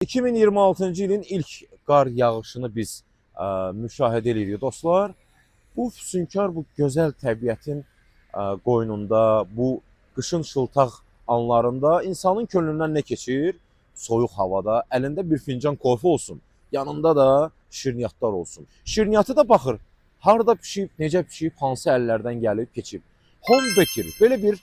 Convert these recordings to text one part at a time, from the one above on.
2026-cı ilin ilk qar yağışını biz müşahidə edirik dostlar. Bu füsunkar, bu gözəl təbiətin qoynunda, bu qışın şıltaq anlarında insanın könlündən nə keçir? Soyuq havada əlində bir fincan kofe olsun, yanında da şirniyyatlar olsun. Şirniyyatı da baxır, harda pişib, necə pişib, hansı əllərdən gəlib, keçib. Home Bakery belə bir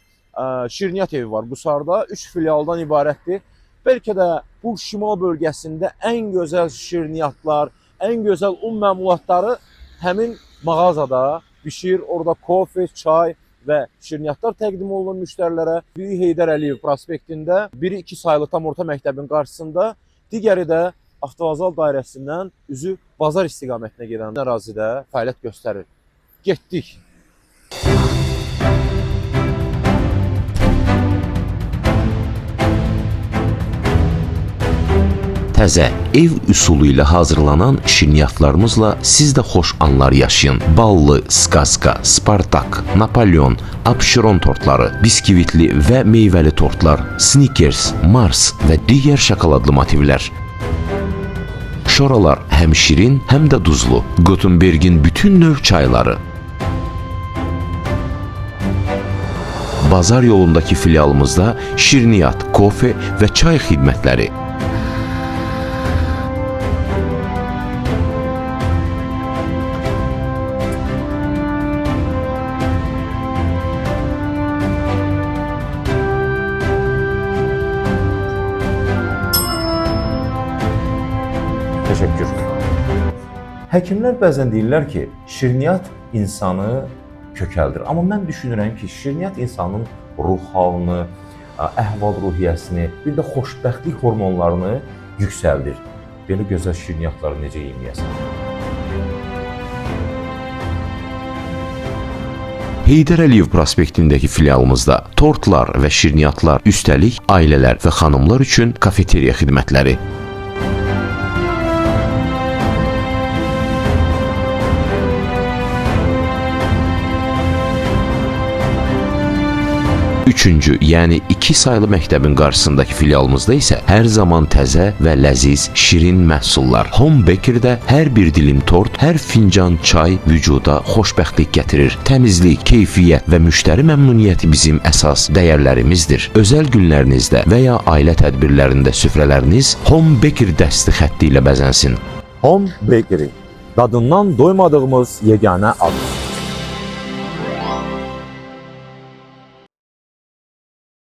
şirniyyat evi var Qusarda, 3 filialdan ibarətdir. Bəlkə də bu şimal bölgəsində ən gözəl şirniyyatlar, ən gözəl un məmulatları həmin mağazada bişir. Orada kofe, çay və şirniyyatlar təqdim olunur müştərilərə. Biri Heydər Əliyev prospektində, biri 2 saylı tam orta məktəbin qarşısında, digəri də avtovağzal dairəsindən üzü bazar istiqamətinə gedən ərazidə fəaliyyət göstərir. Getdik. Təzə ev üsulu ilə hazırlanan şirniyyatlarımızla siz də xoş anlar yaşayın. Ballı, Skaska, Spartak, Napolyon, Abşeron tortları, biskvitli və meyvəli tortlar, Snickers, Mars və digər şokoladlı motivlər. Şoralar həm şirin, həm də duzlu. Gutenbergin bütün növ çayları. Bazar yolundakı filialımızda şirniyyat, kofe və çay xidmətləri. Təşəkkür. Həkimlər bəzən deyirlər ki, şirniyyat insanı kökəldir. Amma mən düşünürəm ki, şirniyyat insanın ruh halını, əhval-ruhiyyəsini, bir də xoşbəxtlik hormonlarını yüksəldir. Belə gözəl şirniyyatları necə yeməyəsən? Heydər Əliyev prospektindəki filialımızda tortlar və şirniyyatlar, üstəlik ailələr və xanımlar üçün kafeteriya xidmətləri. Üçüncü, yəni 2 saylı məktəbin qarşısındakı filialımızda isə hər zaman təzə və ləziz, şirin məhsullar. Home Bakery-də hər bir dilim tort, hər fincan çay vücuda xoşbəxtlik gətirir. Təmizlik, keyfiyyət və müştəri məmnuniyyəti bizim əsas dəyərlərimizdir. Özəl günlərinizdə və ya ailə tədbirlərində süfrələriniz Home Bakery dəsti xətti ilə bəzənsin. Home Bakery. Dadından doymadığımız yeganə ad.